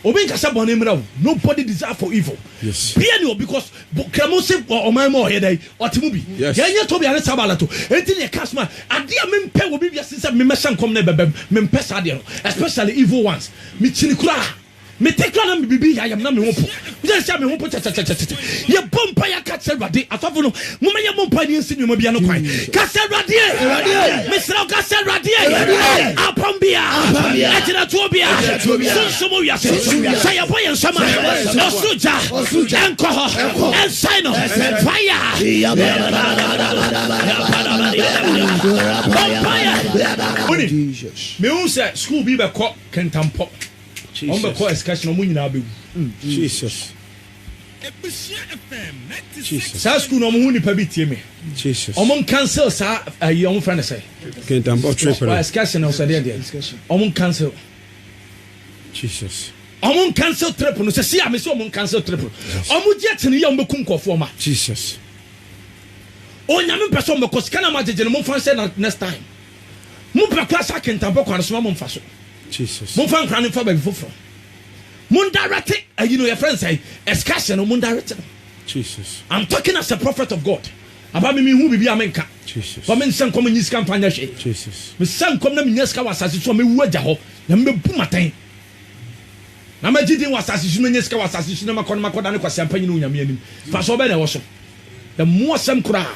Obi nkasa bɔne mmra o. Nobody desire for evil. Yes. Bia ni o because kramo se ɔman mu ɔyɛ dɛ ɔte mu bi. Yes. Yɛnyɛ Tobia ne Sanbalat o. Enti ne yɛka asɛm a adeɛ a mempɛ wɔ bi wiase sɛ memɛhyɛ nkɔm na ɛbɛbam. Mempɛ saa adeɛ no especially evil ones. Mekyini koraa. Mete koraa na me biribi yɛ ayam na me ho po. Woyɛ sɛ me ho po kyɛkyɛkyɛkyɛkyɛ. Yɛbɔ mpa yɛ aka kyerɛ Awurade. Asɔfo no, momma yɛmmɔ mpa ne yɛnsi nneɛma bi ano kwan. Ka sɛ Awurade e! Mesrɛ wo ka sɛ Awurade e! Apam bia, agyinatuo bia, sunsum wiase. Sɛ yɛbɔ yɛn nsam a, ɔsoro gya ɛnkɔ hɔ, ɛnsan no. Fire! Bɔ mpaeɛ. Wonim, mehu sɛ sukuu bi bɛkɔ Kɛntampɔ. Wɔn bɛ kɔ excursion wɔn nyinaa bɛ wu. Jesus. Jesus. Saa school na wɔn ho nipa bi tie mi. Jesus. Wɔn cancel saa ayi wɔn fɛn ne sɛ. Kentampɔ trip no. Excursion ɔsɛ deɛ deɛ. Wɔn cancel. Jesus. Wɔn cancel trip no sɛ si a mi sɛ wɔn cancel trip no. Wɔn gye akyini yɛ wɔn bɛ kum nkɔfoɔ ma. Jesus. Onyame mpɛ sɛ wɔn bɛ kɔ sika na mo agyegye no mo nfa nhyɛ next time. Mo pɛ kora saa kentampɔ kwan no so ma mo nfa so. Jesus. Momfa nkora no mfa baabi foforɔ. Mondarɛte ayi no yɛfrɛ no sɛn excursion no mondarɛte no. Jesus. I'm talking as a prophet of God. Aba me mehu biribi a menka. Jesus. Ba menhyɛ nkɔm nyi sika mfa nyɛ hwee. Jesus. Mehyɛ nkɔm na menya sika wɔ asase so a mewu agya hɔ. Na mebɛbu m'atɛn. Na magye din wɔ asase so menya sika wɔ asase so na makɔ na makɔda ne kwasiampa nyina Onyame anim. Fa so ɔbɛn na ɛwɔ so. Ɛmmoa sɛm koraa.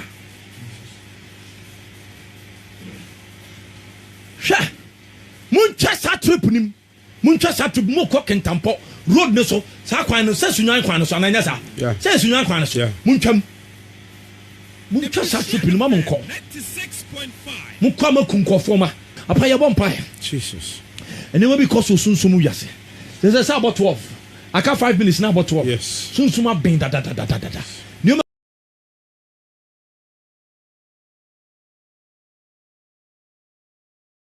Hwɛ! Montwa saa trip no mu. Montwa saa trip mu kɔ Kintampo road no so. Saa kwan no, sɛ Sunyani kwan no so anaa ɛnyɛ saa? Yeah. Sɛ Sunyani kwan no so. Yeah. Montwa mu. Montwa saa trip no ma monkɔ. Mokɔ a moaku nkurɔfoɔ ma. Apa yɛbɔ mpaeɛ. Jesus. Nneɛma bi kɔ so sunsum wiase. Sɛ sɛ sɛ abɔ 12. Aka 5 minutes na abɔ 12. Yes. Sunsum aben dadadadadada.